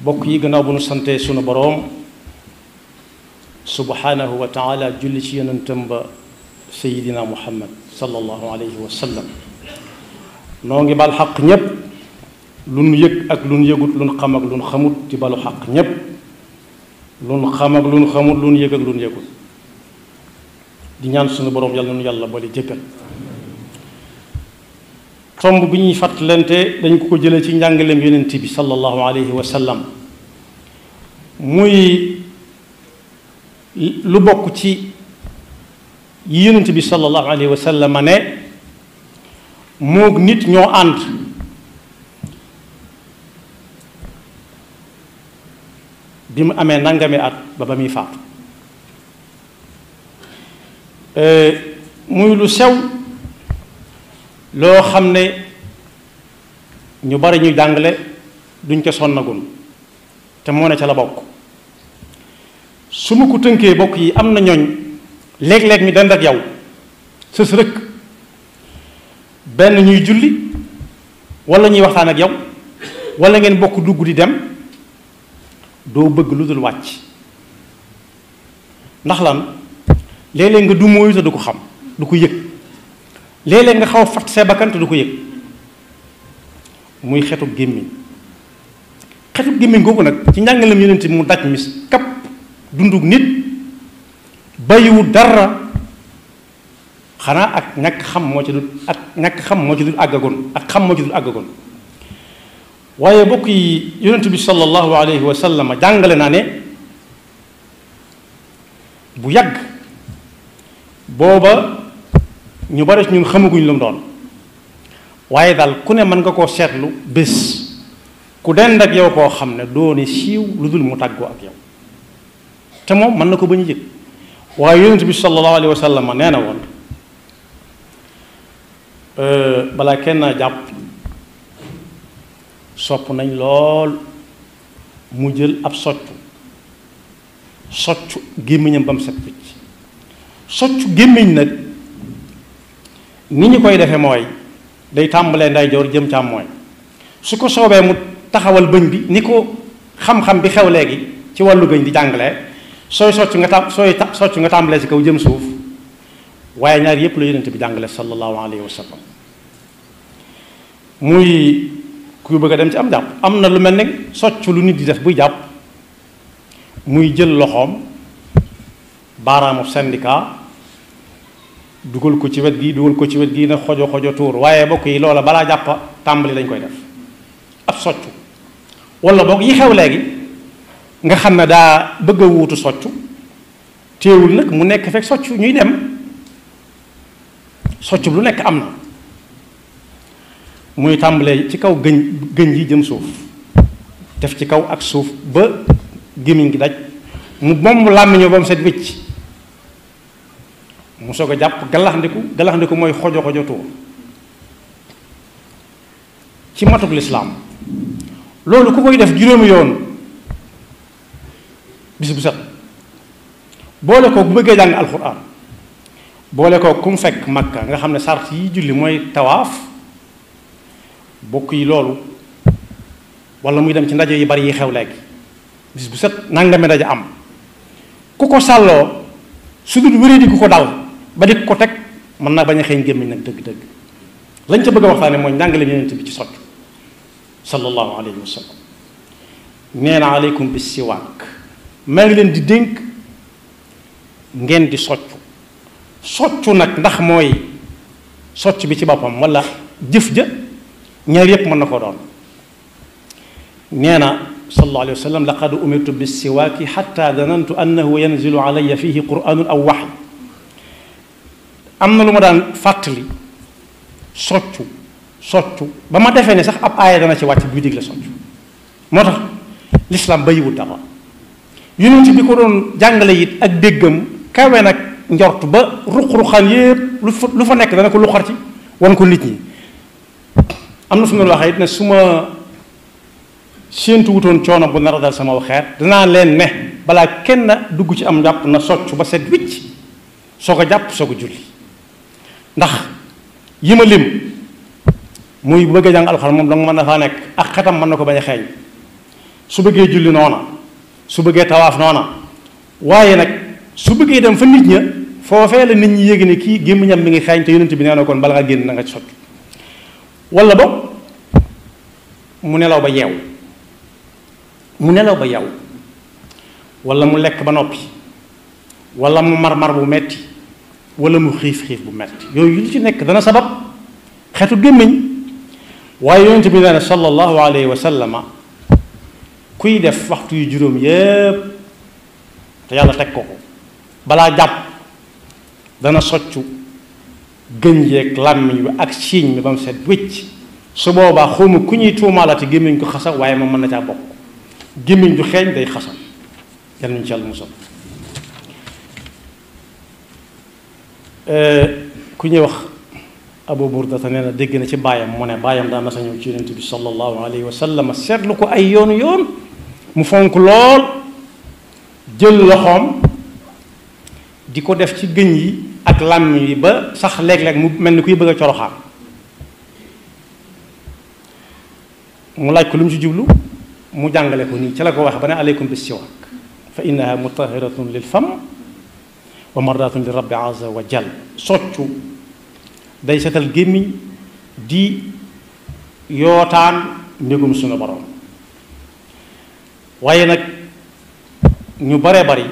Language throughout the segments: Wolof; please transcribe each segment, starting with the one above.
bokk yi gannaaw bu nu sante sunu boroom subhanahu wa taala julli ci yonentam ba sayidina muhammad sallallahu alayhi wa sallam noo ngi bal xaq ñépp lu nu yëg ak lu nu yëgut lu nu xam ak lu nu xamut ci balu xaq ñépp lu nu xam ak lu nu xamut lu nu yëg ak lu nu yëgut di ñaan sunu boroom yàlla nu yàlla bali jëkkal tomb bi ñuy fàttalante dañ ko jëlee ci njàngaleem yonent bi sallallahu alayhi wa sallam muy lu bokk ci yi yonent bi sallallahu alayhi wa sallam ne moog nit ñoo ànd bi mu amee nangami at ba muy faatu muy lu sew loo xam ne ñu bari ñu jàngale duñ ko sonnagun te moo ne ca la bokk su ma ko tënkee bokk yi am na ñooñ léeg-léeg mi dend ak yow sës rëkk benn ñuy julli wala ñuy waxtaan ak yow wala ngeen bokk dugg di dem doo bëgg lu dul wàcc ndax lan léeg-léeg nga du mooyu te du ko xam du ko yëg léeg-léeg nga xaw a fat see bakkan te du ko yëg muy xetu gémmiñ googu nag ci njàngalem yonent mu daj mis kap dundug nit bàyyiwu dara xanaa ak ñàkk xam moo ci dul àggagoon ak xam moo ci dul àggagoon waaye bokk yi yonent bi sallallahu alayhi wa sallam jàngale naa ne bu yàgg booba ñu bari ñun xamaguñ lu mu doon waaye daal ku ne mën nga koo seetlu bés ku dend ak yow koo xam ne doone siiw lu dul mu tàggoo ak yow te moom mën na ko bañ a yëg waaye yonent bi sallallahu alayhi wa sallam nee na woon balaa kenn jàpp sopp nañ lool mu jël ab soccu gémmiñam ba mu set picc soccu gémmiñ nag ni ñu koy defee mooy day tàmbalee ndeyjoor jëm càmmooñ su ko soobee mu taxawal bëñ bi ni ko xam-xam bi xew léegi ci wàllu gëñ di jàngalee sooy soccu nga tàmbalee ci kaw jëm suuf waaye ñaar yépp la yonent bi jàngale sallallahu alayhi wa sallam muy ku bëgg a dem ci am jàpp am na lu mel ne soccu lu nit di def buy jàpp muy jël loxoom baaraamu syndicat dugal ko ci wet gi na xojo tuur waaye bokk yi loola balaa jàppa tàmbali lañ koy def ab soccu wala boog yi xew léegi nga xam ne daa bëgg a wuutu soccu téewul nag mu nekk fekk soccu ñuy dem soccu lu nekk am na muy tàmbalee ci kaw gëñ yi jëm suuf def ci kaw ak suuf ba gémmiñ gi daj mu làmmiñoo ba mu set wécc mu soog a jàpp galaxndiku mooy xojo tuur ci matuk lislaam loolu ku koy def juróomi yoon bis bu set boole ko bu bëggee jàng alxuraan boole ko ku mu fekk makka nga xam ne sart yi julli mooy tawaaf bokk yi loolu wala muy dem ci ndaje yi bari yi xew léegi bis bu set nangami ndaje am ku ko sàlloo su dul wéree di ku ko dal ba di ko teg mën naa bañ a xëy gémmiñ nag dëgg-dëgg lañ ca bëgg a waxtaane mooy njàngale yonent bi ci soccu sallallahu alayhi wa sallam nee na aleykum bis siwaak maa ngi leen di dénk ngeen di soccu nag ndax mooy socc bi ci boppam wala jëf ja ñaar yépp mën na ko doon nee na sallallahu alayhi wa sallam laqad umirtu bis siwaaki xatta danantu annahu yanzilu alayya fihi quranun aw waxy am na lu ma daan fàttali soccu ba ma defee ne sax ab aaya dana ci wàcc buy digle soccu moo tax lislaam bayiwul dara yonent bi ko doon jàngale it ak déggam kawe nag njort ba ruq-ruqaan yépp lu fa nekk dana ko luxar ci wan ko nit ñi am na fu mu doon waxee it ne su ma séentu wutoon coono bu nar a dal sama xeet danaa leen ne balaa kenn dugg ci am njàpp na soccu ba set wicc soo ko jàpp soo ko julli ndax yi ma lim muy bu bëggee jàng alxuraan moom danga mën na faa nekk ak xetam mën na ko bañ a xeeñ su bëggee julli noona su bëggee tawaaf noona waaye nag su bëggee dem fa nit ña foofee la nit ñi yéegi ne kii gémmiñam mi ngi xeeñ te yonent bi nee na kon bala nga génn na nga ci soccu wala boog mu nelaw ba yeew wala mu lekk ba noppi wala mu mar bu metti wala mu xiif bu metti yooyu lu ci nekk dana sabab xeetu gémmiñ waaye yonent bi nee na sallallahu alayhi wa sallama kuy def waxtu yu juróom yépp te yàlla teg ko balaa jàpp dana soccu gëñ yeeg làmmiñ bi ak siiñ bi ba mu set wécc su boobaa xawma ku ñuy tuumaalati gémmiñ ko xasa waaye moom mën na caa bokk gémmiñ du xeeñ day xasa yal nañu ci yàlla musal ku ñuy wax Abu Burda nee na dégg na ci baayam mu ne baayam daan na sa ñëw ci yonent bi sallallahu alayhi wa sallam seetlu ko ay yoon mu fonk lool jël loxoom di ko def ci gëñ yi ak làmmiñ yi ba sax léeg-léeg mu mel ni kuy bëgg a coroxaan mu laaj ko lu mu ci jublu mu jàngale ko nii ci la ko wax ba ne aleykum bis siwaak fa innaha mutahiratun lil fam wa mardatun li rabbi azza wa jal soccu day setal gémmiñ di yootaan mbégum suñu borom waaye nag ñu baree bari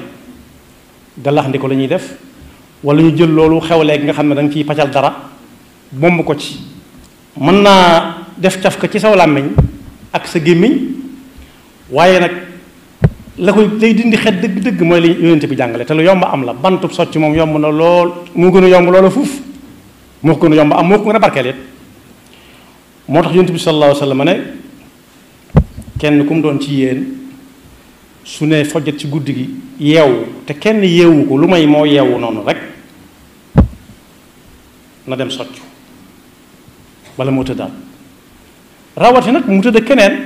galax ndi ko la ñuy def wala ñu jël loolu xew léegi nga xam ne da nga ciy paccal dara bomb ko ci mën naa def caf ka ci saw làmmiñ ak sa gémmiñ waaye nag la koy lay dindi xet dëgg-dëgg mooy li yonent bi jàngale te lu yomb am la bantub socc moom yomb na lool moo gën a yomb loola fuuf moo ko gën a yomb am moo ko gën a barkeel it moo tax yonent bi sallallahu alayhi wa sallam ne kenn ku mu doon ci yéen su ne fojjat ci guddi gi yeewu te kenn yeewu ko lu may moo yeewu noonu rek na dem soccu bala moo tëddaat rawati nag mu tëdd keneen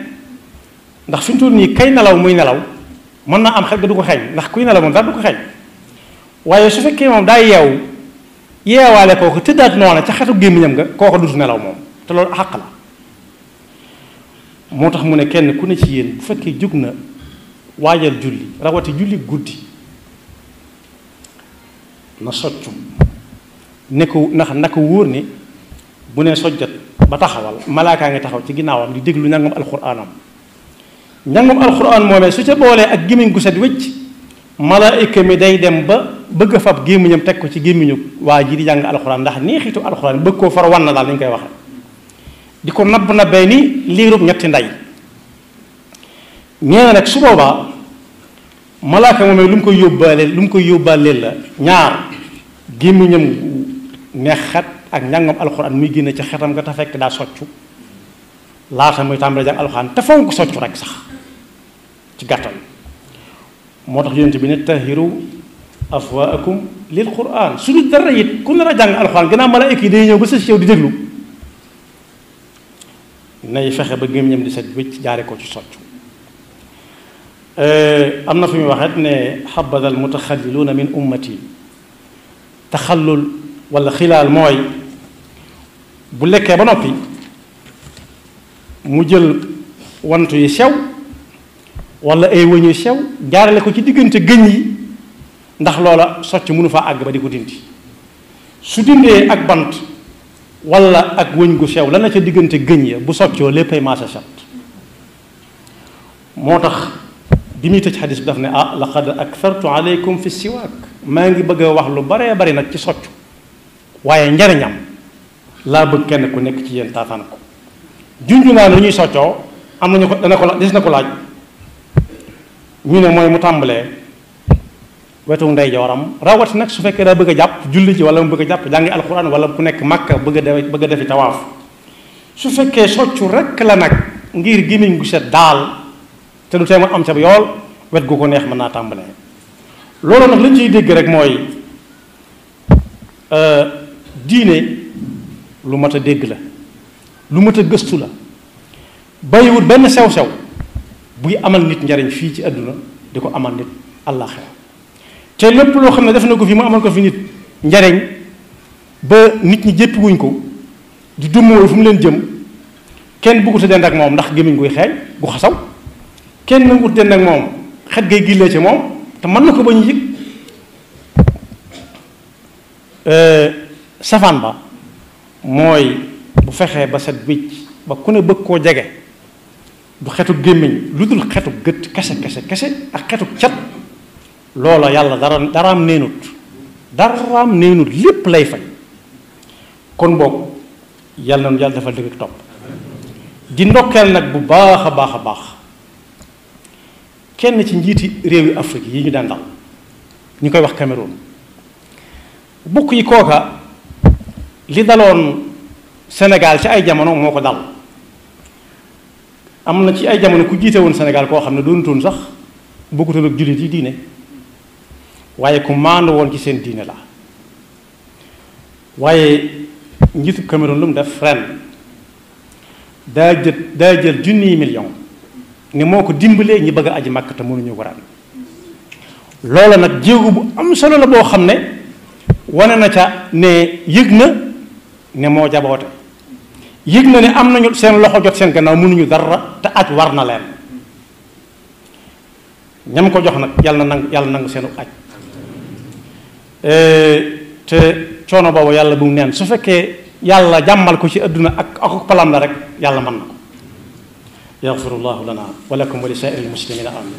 ndax fi mu toll nii kay nelaw muy nelaw mën naa am xel ga du ko xeeñ ndax kuy nelaw moom dara du ko xeeñ waaye su fekkee moom daa yeewu yeewaale kooku tëddaat noona ca xetu gémmiñam nga kooku dutu nelaw moom te loolu xàq la moo tax mu ne kenn ku ne ci yéen bu fekkee jóg na waajal julli rawati julli guddi na soccu ne ko ndax naka wóor ne bu ne sojjat ba taxawal malaakaa ngi taxaw ci ginnaawam di déglu njàngum alxuraanam njàngum alxuraan moomee su ca boolee ak gémmiñ gu set wécc malaayika mi day dem ba bëgg a fab gémmiñam teg ko ci gémmiñu waa ji di jàng alxuraan ndax neexitu alxuraan bëgg koo far wan na daal ni ñu koy waxe di ko nabbee ni liirub ñetti nday ñeena nag su boobaa malaaka moomee lu mu koy yóbbaaleel la ñaar gémmiñam neex xet ak njàngam alxuraan muy génne ci xetam nga te fekk daa soccu laata muy tàmbale jàng alxuraan te fonk soccu rek sax ci gàttal moo tax yonent bi ne tahiru afwaakum lil quran su dul dara it ku nar a jàng alxuraan gannaaw malaayika yi day ñëw ba sa si yow di déglu nay fexe ba gémmiñam di set wécc jaare ko ci soccu am na fu muy waxet ne xabada al mutaxalliluuna min ummati taxallul wala xilaal mooy bu lekkee ba noppi mu jël wantu yi sew wala ay wëñ yu sew jaarale ko ci diggante gëñ yi ndax loola socc mënu faa àgg ba di ko dindi su dindee ak bant wala ak wëñ gu sew la na ca diggante gëñ ya bu soccoo léppay maasa set moo tax bi muy tëj xadis bi daf ne laqad akthartu aleykum fi siwaak maa ngi bëgg a wax lu baree bari nag ci soccu waaye njariñam laa bëgg kenn ku nekk ci yéen taataan ko junju naa lu ñuy soccoo am nañu ko dana ko des na ko laaj ñu ne mooy mu tàmbalee wetu ndeyjooram rawati nag su fekkee daa bëgg a jàpp julli ci wala mu bëgg a jàpp jàngi alxuraan wala ku nekk màkka bëgg a defi tawaaf su fekkee soccu rekk la nag ngir gémmiñ gu set daal te du tee mu am ca yool wet gu ko neex mën naa tàmbalee loolu nag lañ ciy dégg rek mooy diine lu mat a dégg la lu mat a gëstu la bàyyiwut benn sew-sew buy amal nit njariñ fii ci àdduna di ko amal nit àllaaxira te lépp loo xam ne def na ko fi mu amal ko fi nit njariñ ba nit ñi jéppi wuñ ko di dummóoyu fu mu leen jëm kenn bëggut a dend ak moom ndax gémmiñ guy xeeñ gu xasaw kenn nangut den nag moom xet gay gillee ci moom te mën na ko bañ yëg safaan ba mooy bu fexee ba set wicc ba ku ne bëgg koo jege du xetu gémmiñ lu dul xetu gët kese ak xetu cat loola yàlla daraam neenut lépp lay fay. kon boog yàlla na yàlla dafa dëgg topp di ndokkeel nag bu baax a baax kenn ci njiiti réewi Afrique yi ñu daan dal ñu koy wax Cameroun bukk yi kooka li daloon Sénégal ci ay jamono moo ko dal am na ci ay jamono ku jiite woon Sénégal koo xam ne doonutoon sax bokkutoon ak jullit yi diine waaye ku maandu woon ci seen diine la waaye njiitu Cameroun lu mu def ren daa jël junniy million ne moo ko dimbalee ñi bëgg a aji Makka te mënuñu ko ren loola nag jéego bu am solo la boo xam ne wane na ca ne yëg na ne moo jaboote yëg na ne am nañu seen loxo jot seen gannaaw mënuñu dara te aj war na leen ñam ko jox nag yàlla nangu seenu aj te coono boobu yàlla bu mu neen su fekkee yàlla jàmmal ko ci àdduna ak palam la rek yàlla mën na ko yaxfirullahu lana wa lakum wa li saa'iril muslimina amin